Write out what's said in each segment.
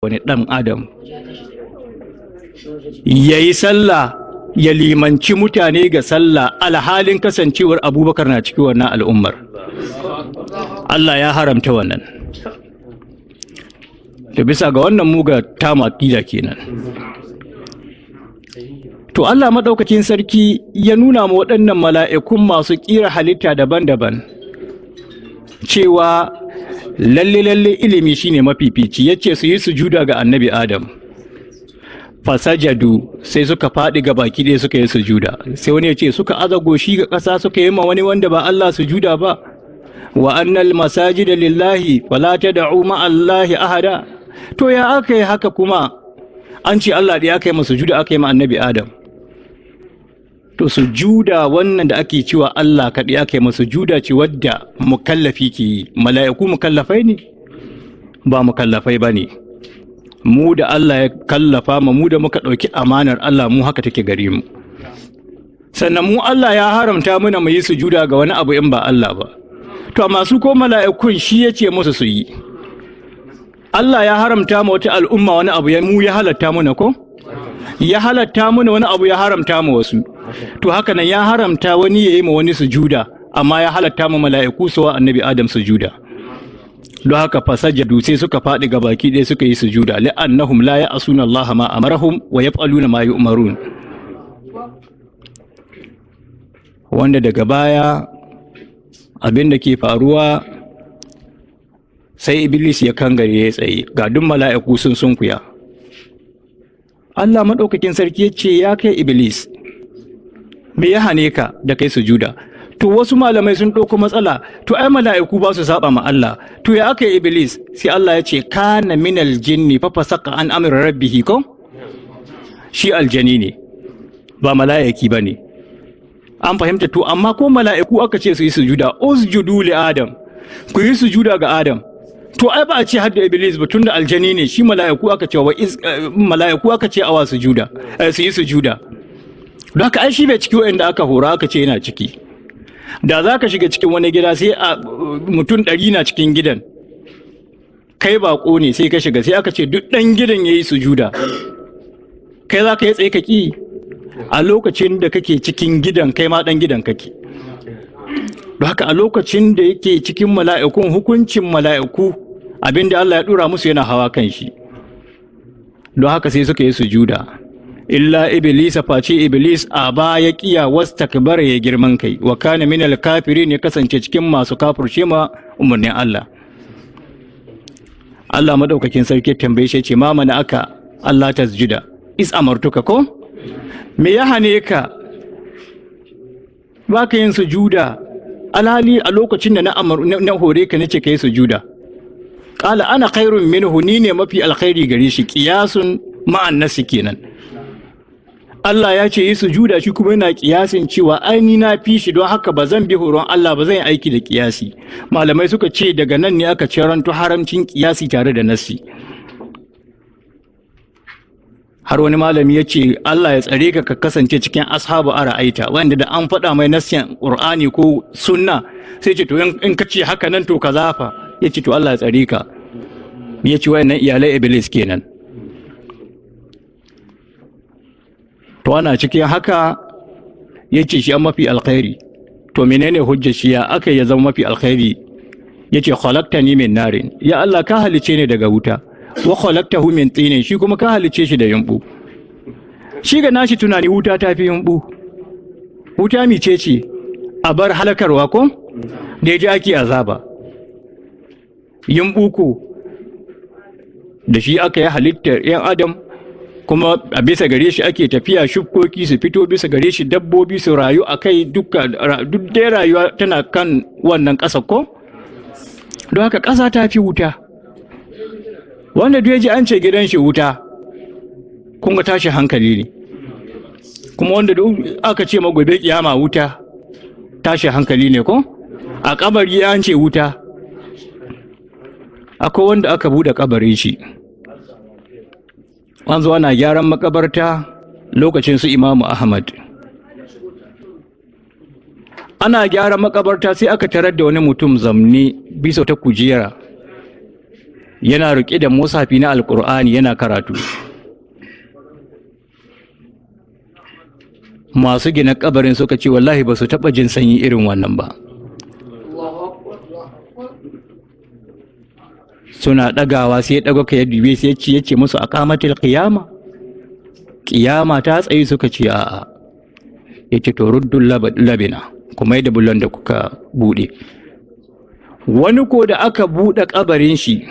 Wani ɗan adam ya yi sallah, ya limanci mutane ga sallah, alhalin kasancewar Abubakar na cikin wannan al'ummar. Allah ya haramta wannan. Da bisa ga wannan muga tamu aƙida kenan. To, Allah maɗaukakin sarki ya nuna ma waɗannan mala'ikun masu ƙira halitta daban-daban cewa lalle lalle ilimi shine mafifici. Yace su yi sujuda ga Annabi Adam. Fasajadu, sai suka faɗi ga baki ɗaya suka yi sujuda. Sai wani ya ce suka aza goshi ga ƙasa suka yi ma wani wanda ba Allah sujuda ba. Wa annal masajida lillahi fala tad'u ma Allahi ahada. To, ya aka yi haka kuma an ce Allah ɗaya aka yi ma sujuda, aka yi ma Annabi Adam? To, sujuda wannan da ake cewa Allah kaɗai aka yi masa, sujuda ce wadda mukallafi ke yi. Mala'iku mukallafai ne? Ba mukallafai ba ne. Mu da Allah ya kallafa ma, mu da muka ɗauki amanar Allah, mu haka take gare mu. Sannan mu Allah ya haramta mana mu yi sujuda ga wani abu in ba Allah ba. To, amma su ko mala'ikun shi ya ce musu su yi. Allah ya haramta ma wata al'umma wani abu, mu ya halatta mana, ko ya halatta mana wani abu, ya haramta ma wasu. To, haka nan ya haramta wani ya yi ma wani sujuda, amma ya halatta ma mala'iku su wa Annabi Adam sujuda. Don haka fasajadu, sai suka faɗi ga baki ɗaya suka yi sujuda, li'annahum la ya'suna Allah ma amarahum wa yaf'aluna ma yu'marun. Wanda daga baya abin da ke faruwa, sai Iblis ya kangare, ya tsaye ga duk mala'iku sun sunkuya. Allah maɗaukakin sarki ya ce, "Ya kai Iblis, me ya hane ka da kai sujuda?" To, wasu malamai sun ɗauko matsala, to ai mala'iku ba su saba ma Allah, to ya aka yi Iblis? Sai Allah ya ce kana minal jinni fa fasaqa an amri rabbihi. Ko shi aljani ne, ba mala'iki bane. An fahimta? To, amma ko mala'iku aka ce su yi sujuda, usjudu li Adam, ku yi sujuda ga Adam. To, ai ba a ce hadda Iblis ba, tunda aljani ne shi. Mala'iku aka ce wa, mala'iku aka ce awa sujuda, su yi sujuda. Don haka ai shi bai ciki wanda aka hora aka ce yana ciki. Da za ka shiga cikin wani gida, sai a mutum 100 na cikin gidan, kai baƙo ne, sai ka shiga, sai aka ce duk ɗan gidan ya yi sujuda, kai za ka yi tsaye ka ƙi? A lokacin da kake cikin gidan, kai ma ɗan gidan kake. Don haka a lokacin da yake cikin mala'ikun, hukuncin mala'iku, abinda Allah ya ɗora musu, yana hawa kan shi. Don haka sai suka yi sujuda, illa Iblis, face Iblis, a ba ya kiya, wastakbara, ya girman kai, wa kana minal kafirin, ya kasance cikin masu kafirce ma umarnin Allah. Allah madaukakin sarki tambaye shi, ce ma mana aka Allah tasjuda is amartuka? Ko me ya hane ka baka yin sujuda, alhali a lokacin da na hore ka nace kai sujuda? Qala ana khairun minhu, ni ne mafi alkhairi gare shi. Qiyasun ma'an nasi kenan. Allah ya ce yi sujuda, shi kuma yana kiyasin cewa ai ni na fi shi, don haka ba zan bi horon Allah ba, zan yi aiki da kiyasi. Malamai suka ce daga nan ne aka ciranto haramcin kiyasi tare da nasi. Har wani malami ya ce Allah ya tsare ka ka kasance cikin ashabu ara'aita, wanda da an faɗa mai nassin Qur'ani ko sunna sai ce, to in ka ce haka nan, to kaza fa? Ya ce, to Allah ya tsare ka. Ya ce wayannan iyalai Iblis kenan. To, ana cikin haka ya ce shi an mafi alkhairi. To, menene hujjar shi, ya aka ya zama mafi alkhairi? Ya ce khalaqtani min narin, ya Allah, ka halice ni daga wuta, wa khalaqtahu min tinin, shi kuma ka halice shi da yumbu. Shi ga nashi tunani wuta ta fi yumbu. Wuta mice ce? A bar halakarwa ko da ya ji ake azaba. Yumbu ko da shi aka yi halittar 'yan adam, kuma a bisa gare shi ake tafiya, shukoki su fito bisa gare shi, dabbobi su rayu a kai, duk dai rayuwa tana kan wannan ƙasa ko. Don haka ƙasa ta fi wuta. Wanda duk ya ji an ce gidan shi wuta, kun ga tashi hankali ne. Kuma wanda duk aka ce magobe kiyama wuta, tashi hankali ne. Ko a kabari an ce wuta, akwai wanda aka buɗe kabarin shi, an zo ana gyaran makabarta lokacin su Imamu Ahmad. Ana gyaran makabarta, sai aka tarar da wani mutum zamne bisa ta kujera. Yana riƙe da musafi na Alƙur'ani yana karatu. Masu gina kabarin suka ce wallahi ba su taɓa jin sanyi irin wannan ba. Suna ɗagawa sai ya ɗago ka ya dube sai ya ce musu aqamatil qiyama, qiyama ta tsayi. Suka ce a'a. Yace to ruddul labina, kuma yadda bullon da kuka buɗe. Wani ko da aka buɗe kabarin shi,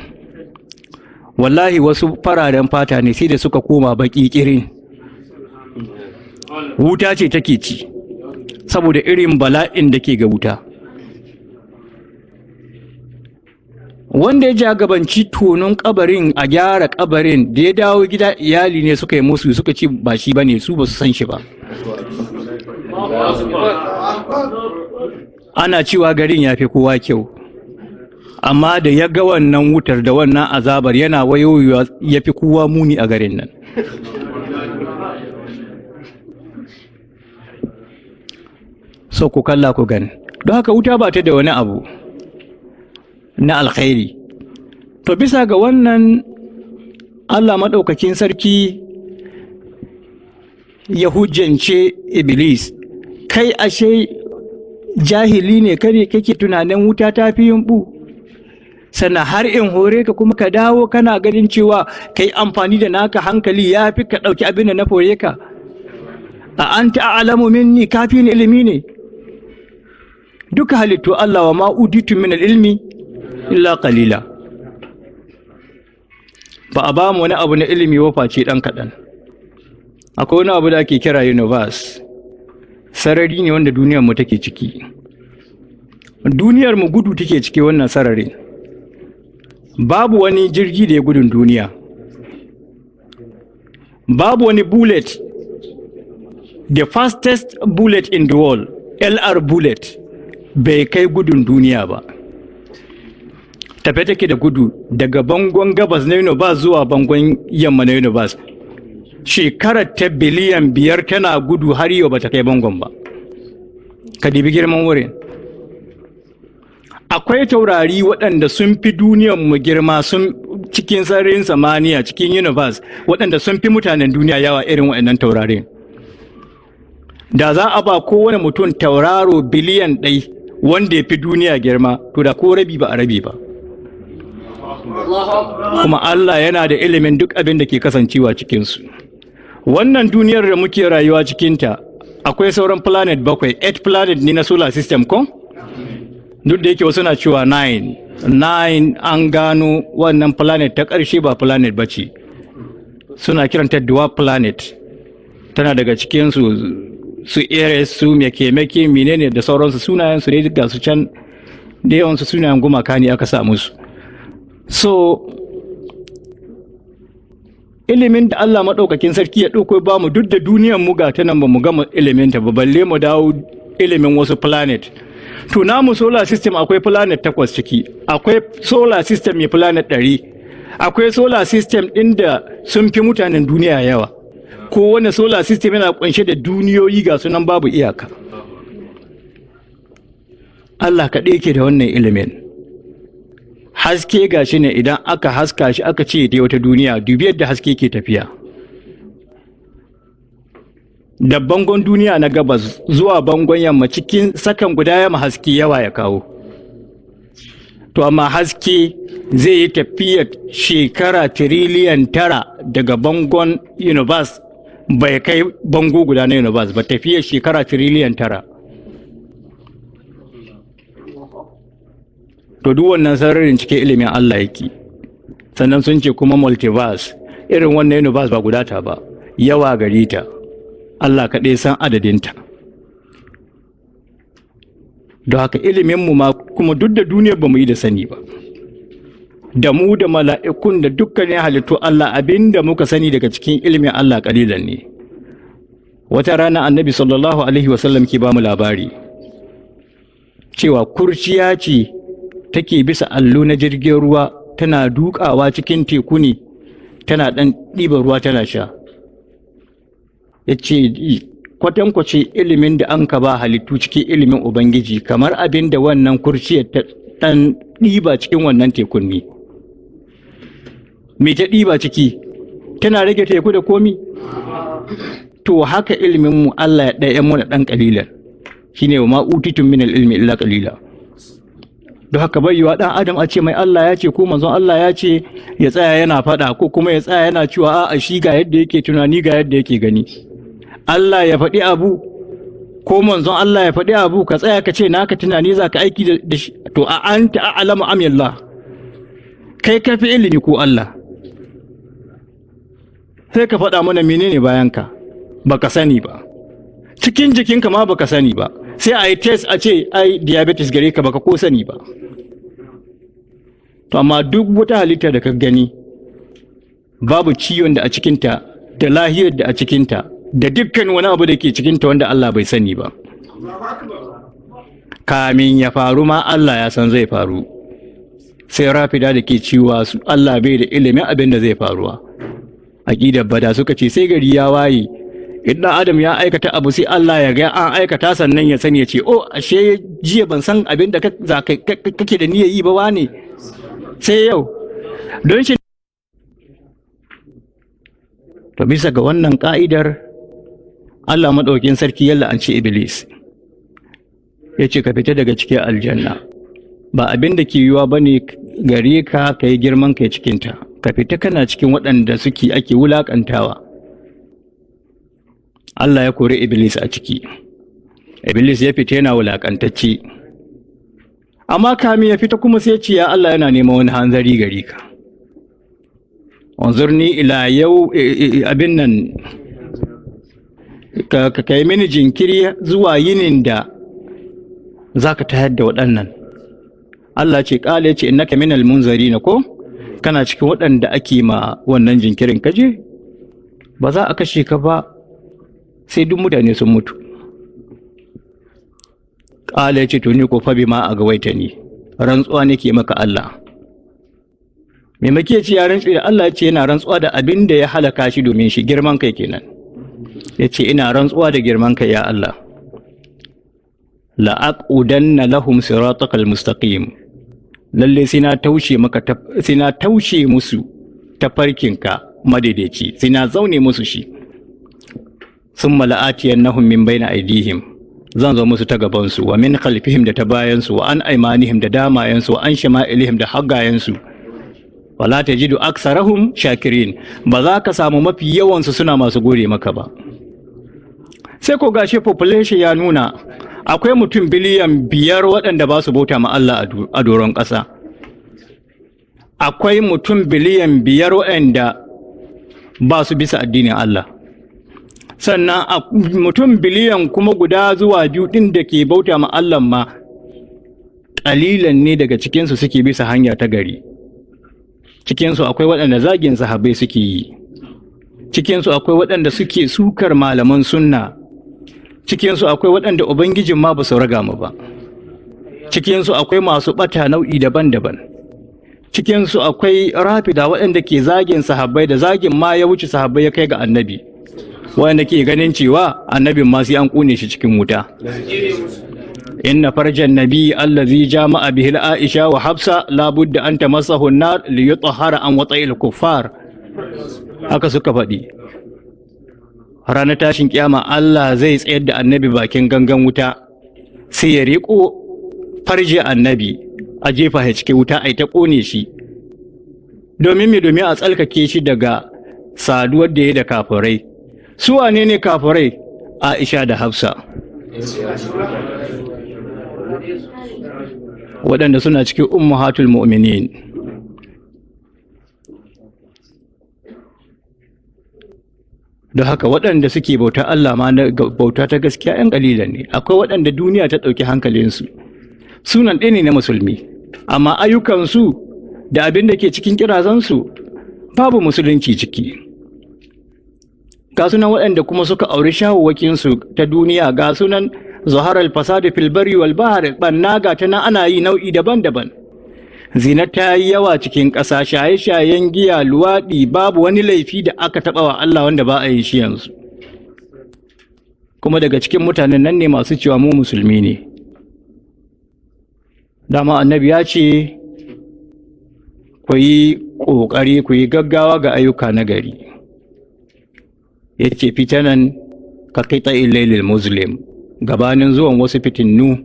wallahi wasu fararen fata ne sai da suka koma baƙi ƙirin. Wuta ce take ci saboda irin bala'in da ke ga wuta. Wanda ya jagabanci tonon kabarin a gyara kabarin, da ya dawo gida iyali ne suka yi musu, suka ce ba shi bane, su ba su san shi ba. Ana cewa garin ya fi kowa kyau, amma da ya ga wannan wutar da wannan azabar yana wayoyiwa ya fi kowa muni a garin nan. So ku kalla ku gani. Don haka wuta ba ta da wani abu na alkhairi. To bisa ga wannan, Allah maɗaukakin sarki ya hujjance Iblis, kai ashe jahili ne kare kake tunanin wuta ta fi yumɓu, sannan har in hore ka kuma ka dawo kana ganin cewa kai amfani da naka hankali ya fi ka ɗauki abin da na hore ka. A anta a'lamu minni, kafi ni ilimi ne? Duka halittu Allah wa ma uditu min ilmi illa qalila. Ba a ba mu wani abu na ilimi ba face ɗan kaɗan. Akwai wani abu da ake kira universe, sarari ne wanda duniyar mu take ciki. Duniyar mu gudu take ciki wannan sararin. Babu wani jirgi da ya gudun duniya, babu wani bullet, the fastest bullet in the world, LR bullet, bai kai gudun duniya ba. Tafe take da gudu daga bangon gabas na universe zuwa bangon yamma na universe, shekarar ta 5 biliyan tana gudu, har yau bata kai bangon ba. Ka dibi girman wurin. Akwai taurari waɗanda sun fi mu girma sun cikin sararin samaniya, cikin universe, waɗanda sun fi mutanen duniya yawa. Irin waɗannan taurarin, da za a ba kowane mutum tauraro 1 biliyan wanda ya fi duniya girma, to da ko rabi ba a rabi ba. Kuma Allah yana da ilimin duk abin da ke kasancewa cikinsu. Wannan duniyar da muke rayuwa cikinta, akwai sauran planet bakwai, 8 planet ne na solar system ko? Duk da yake wasu na cewa 9 9, an gano wannan planet ta ƙarshe ba planet ba ce, suna kiranta dwarf planet. Tana daga cikinsu su Eris, su Meke menene da sauransu, sunayen su ne ga su can da yawansu sunayen gumaka ne aka sa musu. So ilimin da Allah maɗaukakin sarki ya ɗauko ba mu, duk da duniyar mu ga ta nan ba mu gama ilimin ta ba, balle mu dawo ilimin wasu planet. To namu solar system akwai planet 8 ciki, akwai solar system mai planet 100, akwai solar system ɗin da sun fi mutanen duniya yawa. Kowane solar system yana kunshe da duniyoyi ga sunan babu iyaka. Allah kaɗai yake da wannan ilimin. Haske ga shi ne, idan aka haska shi aka ce da wata duniya, dubi yadda haske ke tafiya. Da bangon duniya na gabas zuwa bangon yamma, cikin sakan guda yamma haske yawa ya kawo. To amma haske zai yi tafiyar shekara 9 tiriliyan daga bangon universe, bai kai bango guda na universe ba, tafiyar shekara 9 tiriliyan. To duk wannan sararin cikin ilimin Allah yake. Sannan sun ce kuma multiverse, irin wannan universe ba guda ta ba, yawa gari ta, Allah kaɗai san adadinta. Don haka iliminmu ma kuma duk da duniyar ba mu yi da sani ba, da mu da mala'ikun da dukkanin halittu Allah, abinda muka sani daga cikin ilimin Allah ƙalilan ne. Wata rana Annabi sallallahu alaihi wasallam ke ba mu labari cewa kurciya ce take bisa allo na jirgin ruwa, tana dukawa cikin teku ne, tana ɗan ɗiba ruwa tana sha. Ya ce kwatankwace ilimin da an ka ba halittu cikin ilimin Ubangiji kamar abin da wannan kurciyar ta ɗan ɗiba cikin wannan tekun ne. Me ta ɗiba ciki? Tana rage teku da komi? To haka ilimin mu Allah ya ɗaya mana ɗan ƙalilan. Shine wa ma utitum min ilmi illa qalila. Don haka bai yiwa ɗan adam a ce mai Allah ya ce ko manzon Allah ya ce ya tsaya yana faɗa, ko kuma ya tsaya yana cewa a'a, shi ga yadda yake tunani, ga yadda yake gani. Allah ya faɗi abu ko manzon Allah ya faɗi abu, ka tsaya ka ce naka tunani za ka aiki da shi. To a anta a'lamu am Allah? Kai ka fi ilimi ko Allah? Sai ka faɗa mana menene bayan ka baka sani ba, cikin jikinka ma baka sani ba. Sai a yi test a ce ai diabetes gare ka, baka ko sani ba. To amma duk wata halitta da ka gani, babu ciwon da a cikinta da lahiyar da a cikinta da dukkan wani abu da ke cikinta wanda Allah bai sani ba. Kamin ya faru ma Allah ya san zai faru. Sai rafida da ke cewa su Allah bai da ilimin abin da zai faruwa. Aqidar bada suka ce sai gari ya waye, idan Adam ya aikata abu, sai Allah ya ga an aikata, sannan ya sani, ya ce, "Oh, ashe jiya ban san abin da kake da niyyar yi ba wane, sai yau." Don shi to bisa ga wannan ka'idar, Allah maɗaukin sarki ya la'anci Iblis, ya ce, "Ka fita daga cikin aljanna. Ba abin da ke yiwuwa ba ne gare ka ka yi girman kai cikinta. Ka fita, kana cikin waɗanda suke ake wulaƙantawa." Allah ya kori Iblis a ciki. Iblis ya fita yana wulaƙantacce. Amma kamin ya fita kuma sai ce, "Ya Allah, yana neman wani hanzari gare ka. Wanzurni ila yau abin nan, ka kai mini jinkiri zuwa yinin da za ka tayar da waɗannan." Allah ce, ƙala, ya ce, "Innaka minal munzarina," ko kana cikin waɗanda ake ma wannan jinkirin. Kaje ba za a kashe ka ba sai duk mutane sun mutu. Ƙala, ya ce, "To ni ko fa bima agawaita ni, rantsuwa nake maka Allah." Maimaki ya ce ya rantsu da Allah, ya ce yana rantsuwa da abin da ya halaka shi domin shi. Girman kai kenan. Ya ce, "Ina rantsuwa da girman kai, ya Allah, la'aqudanna lahum siratakal mustaqim. Lalle sai na taushe maka, sai na taushe musu tafarkinka madaidaici, sai na zaune musu shi. Summa la'atiyannahum min bayna aydihim, zan zo musu ta gabansu, wa min khalfihim, da ta bayansu, wa an aymanihim, da damayensu, wa an shama'ilihim, da haggayensu. Wala tajidu aksarahum shakirin, ba za ka samu mafi yawansu suna masu gode maka ba." Sai ko gashi population ya nuna akwai mutum 5 biliyan waɗanda ba su bauta ma Allah a doron ƙasa. Akwai mutum 5 biliyan waɗanda ba su bisa addinin Allah. Sannan mutum 1 zuwa 2 biliyan ɗin da ke bauta ma Allah ma, ƙalilan ne daga cikinsu suke bisa hanya ta gari. Cikinsu akwai waɗanda zagin sahabbai suke yi. Cikinsu akwai waɗanda suke sukar malaman sunna. Cikinsu akwai waɗanda ubangijin ma ba su raga mu ba. Cikinsu akwai masu ɓata nau'i daban-daban. Cikinsu akwai rafida waɗanda ke zagin sahabbai, da zagin ma ya wuce sahabbai ya kai ga annabi, waɗanda ke ganin cewa annabin ma sai an ƙone shi cikin wuta. Inna farjan nabi allazi jama'a bihi Aisha wa Hafsa la budda an tamassahu an-nar li yutahhara an wata'il kuffar. Haka suka faɗi. Ranar tashin kiyama Allah zai tsayar da annabi bakin gangan wuta, sai ya riƙo farje annabi a jefa ya cikin wuta, ai ta ƙone shi. Domin me? Domin a tsalkake shi daga saduwar da ya da kafirai. Su wane ne kafirai? Aisha da Hafsa, waɗanda suna cikin ummahatul mu'minin. Don haka waɗanda suke bauta Allah ma na bauta ta gaskiya ‘yan ƙalilan ne. Akwai waɗanda duniya ta ɗauki hankalinsu, sunan ɗaya ne na musulmi, amma ayyukansu da abin da ke cikin kirazansu babu musulunci ciki. Ga sunan waɗanda kuma suka auri shawwakinsu ta duniya. Ga sunan zaharar fasadi fil barri wal bahr, banna ga ta nan ana yi nau'i daban-daban. Zina ta yi yawa cikin ƙasa, shaye-shayen giya, luwaɗi, babu wani laifi da aka taɓa wa Allah wanda ba a yi shi yanzu. Kuma daga cikin mutanen nan ne masu cewa mu musulmi ne. Dama annabi ya ce ku yi ƙoƙari ku yi gaggawa ga ayyuka na gari. Yace fitanan ka qita'il lailil muslim, gabanin zuwan wasu fitinnu.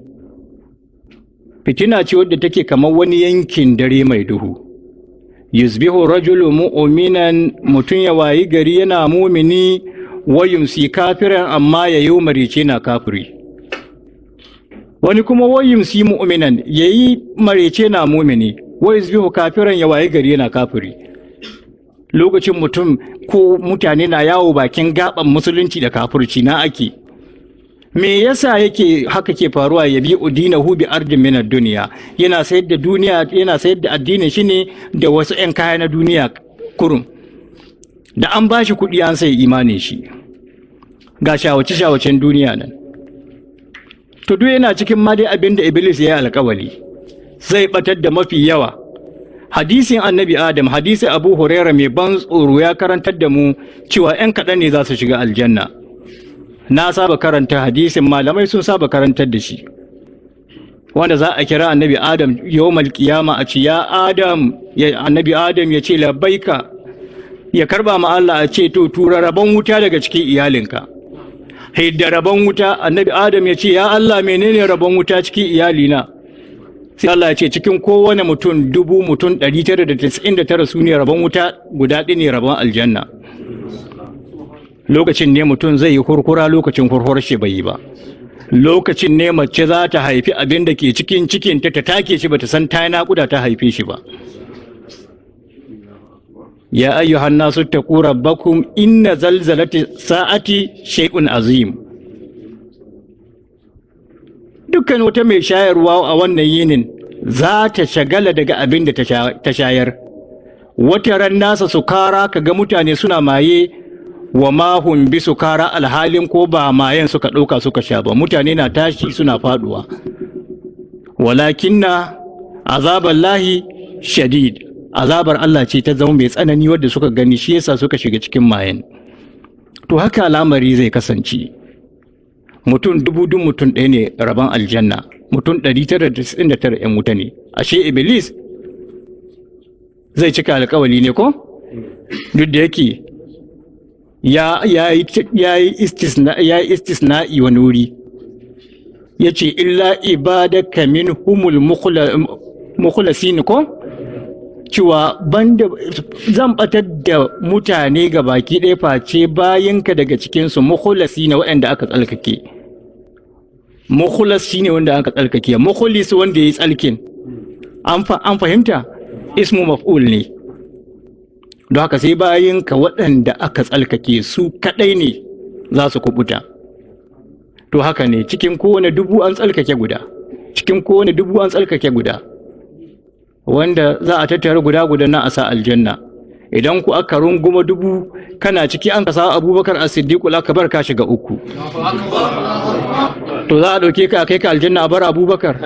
Fitina ce wadda take kamar wani yankin dare mai duhu. Yusbihu rajulu mu'minan, mutum ya wayi gari yana mumini, wa yumsi kafiran, amma ya yi marice na kafiri. Wani kuma wa yumsi mu'minan, yayi marece na mumini, wa yusbihu kafiran, ya wayi gari yana kafiri. Lokacin mutum ko mutane na yawo bakin gaban musulunci da kafirci na ake. Me yasa yake haka ke faruwa? Ya bi udinahu bi ardin min ad-dunya, yana sayar da duniya, yana sayar da addinin shi ne da wasu 'yan kaya na duniya kurum. Da an bashi kuɗi an sai imanin shi. Ga shawace shawacen duniya nan. To duk yana cikin ma dai abin da Iblis ya yi alkawali zai batar da mafi yawa. Hadisin Annabi Adam, hadisin Abu Huraira mai ban tsoro, ya karantar da mu cewa 'yan kaɗan ne za su shiga aljanna. Na saba karanta hadisin, malamai sun saba karantar da shi, wanda za a kira Annabi Adam yawmal qiyama, a ce ya Adam, ya Annabi Adam ya ce labbaika, ya karba ma Allah, a ce to tura rabon wuta daga cikin iyalinka, hidda rabon wuta. Annabi Adam ya ce ya Allah, menene rabon wuta cikin iyalina? Sai Allah ya ce cikin kowane mutum 1000, mutum 999 su ne rabon wuta, guda ɗaya ne rabon aljanna. Lokacin ne mutum zai yi kurkura, lokacin kurkurar shi bai yi ba. Lokacin ne mace za ta haifi abin da ke cikin cikinta, ta take shi, bata san ta yi naƙuda ta haife shi ba. Ya ayyuhan nasu taqu rabbakum inna zalzalati sa'ati shay'un azim. Dukkan wata mai shayarwa a wannan yinin za ta shagala daga abin da ta shayar. Wata ran nasa sukara, kaga mutane suna maye, wa ma hum bi sukara, alhalin ko ba mayen suka ɗauka suka sha ba. Mutane na tashi suna faduwa. Walakinna azaballahi shadid, azabar Allah ce ta zama mai tsanani wadda suka gani, shi yasa suka shiga cikin mayen. To haka al'amari zai kasance. Mutum 1000 duk mutum ɗaya ne rabon aljanna, mutum 999 'yan wuta ne. Ashe Iblis zai cika alkawali ne ko? Duk da yake ya yi istisna'i wani wuri, ya ce illa ibadaka minhumul mukhlasin, ko cewa banda zan batar da mutane ga baki ɗaya face bayinka daga cikinsu mukhlasi na waɗanda aka tsalkake. Mukhlas shine wanda aka tsalkake, mukhlis wanda ya yi tsalkin. An fahimta, ismu maf'ul ne. Don haka sai bayinka waɗanda aka tsalkake su kaɗai ne za su kubuta. To haka ne, cikin kowane 1000 an tsalkake guda, cikin kowane 1000 an tsalkake guda, wanda za a tattara guda guda na a sa aljanna. Idan ku aka runguma 1000, kana ciki, an ka sa Abubakar As-Siddiq akbar, ka shiga uku. To za a ɗauke ka a kai ka aljanna a bar Abubakar?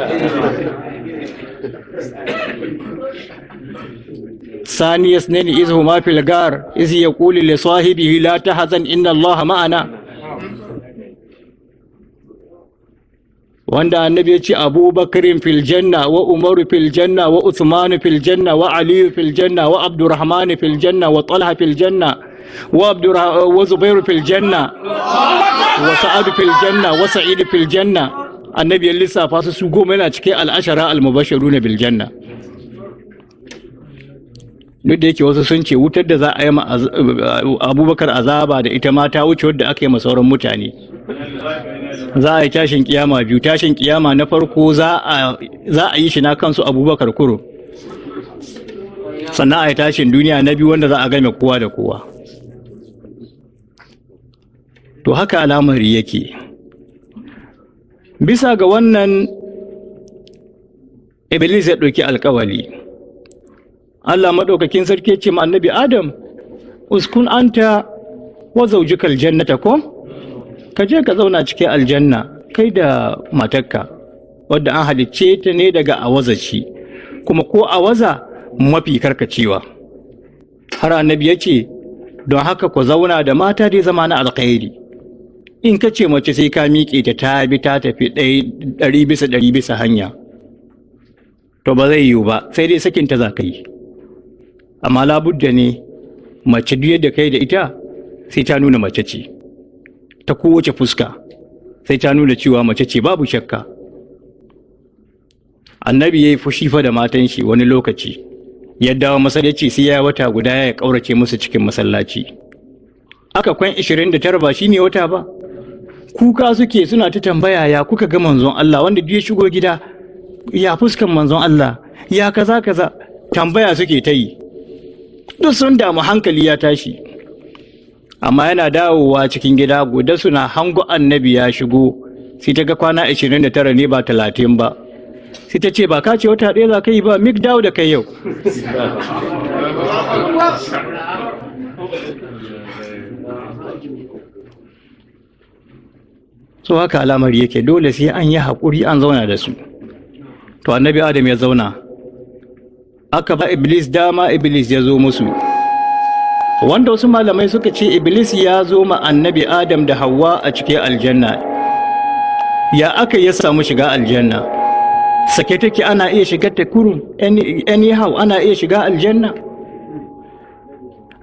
ثاني اثنين إذ هما في الغار إذ يقول لصاحبه لا تحزن إن الله معنا. Wanda Annabi ya ce Abubakarin fil janna, wa Umaru fil janna, wa Uthmanu fil janna, wa Aliyu fil janna, wa Abdurrahman fil janna, wa Talha fil janna, wa wa Zubairu fil janna, wa Sa'ad fil janna, wa Sa'id fil janna. Annabi ya lissafa su su 10, yana cikin al-ashara al-mubashshiruna bil janna. Duk da yake wasu sun ce wutar da za a yi ma Abubakar azaba da ita ma ta wuce wadda aka yi ma sauran mutane. Za a yi tashin kiyama biyu. Tashin kiyama na farko za a yi shi na kansu Abubakar kuro, sannan a yi tashin duniya na biyu wanda za a game kowa da kowa. To haka al'amari yake. Bisa ga wannan, Iblis ya ɗauki alkawali. Allah maɗaukakin sarki ce ma Annabi Adam, uskun anta wa zaujikal jannata, ko ka je ka zauna cikin aljanna kai da matarka, wadda an halicce ta ne daga awazaci, kuma ko awaza mafi karkacewa. Har Annabi ya ce don haka ku zauna da mata dai zama na alkhairi. In ka ce mace sai ka miƙe ta ta bi ta tafi 100% bisa hanya, to ba zai yiwu ba, sai dai sakinta za ka yi. Amma labudda ne mace duk yadda kai da ita sai ta nuna mace ce ta kowace fuska, sai ta nuna cewa mace ce, babu shakka. Annabi ya yi fushi fa da matan shi wani lokaci, ya dawo masallaci, sai ya wata guda ya kaurace musu cikin masallaci. Aka kwan 29, ba shine wata ba. Kuka suke suna ta tambaya, ya kuka ga manzon Allah? Wanda duk ya shigo gida, ya fuskan manzon Allah, ya kaza kaza, tambaya suke ta yi. Duk sun damu, hankali ya tashi. Amma yana dawowa cikin gida, guda suna hango annabi ya shigo, sai ta ga kwana 29 ne ba 30 ba. Sai ta ce, ba ka ce wata ɗaya za ka yi ba? Mik dawo da kai yau. So haka al'amari yake, dole sai an yi haƙuri an zauna da su. To annabi Adam ya zauna, aka ba Iblis dama, Iblis ya zo musu. Wanda wasu malamai suka ce Iblis ya zo ma annabi Adam da Hawwa a cikin aljanna. Ya aka ya samu shiga aljanna? Sake take, ana iya shigar ta kurum anyhow, ana iya shiga aljanna.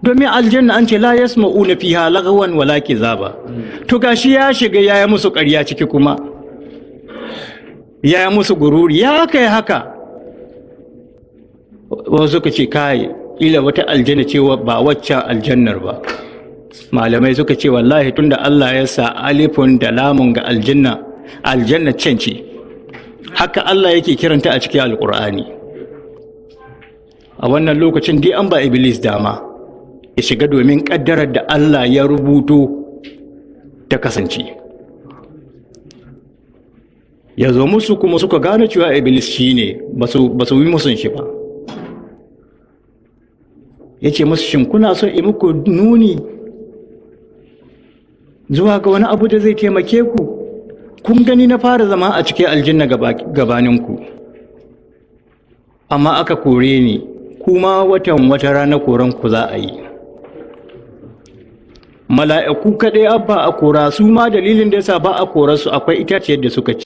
Domin aljanna an ce la yasma'una fiha lagwan wala kizaba. To gashi ya shiga, ya yi musu ƙarya ciki, kuma ya yi musu gururi. Ya kai haka, wasu suka ce kai, ila wata aljanna ce ba waccan aljannar ba. Malamai suka ce wallahi tunda Allah ya sa alifun da lamun ga aljanna, aljanna can ce. Haka Allah yake kiranta a cikin Alkur'ani. A wannan lokacin dai an ba Iblis dama ya shiga, domin kaddarar da Allah ya rubuto ta kasance. Ya zo musu, kuma suka gane cewa Iblis shine, ba su yi musun shi ba. Ya ce musu, shin kuna son in muku nuni zuwa ga wani abu da zai taimake ku? Kun gani, na fara zama a cikin aljanna gabaninku, amma aka kore ni. Kuma watan wata rana koran ku za a yi. Mala'iku kaɗai abba a kora su ma, dalilin da yasa ba a kora su, akwai itaciyar da suka ci.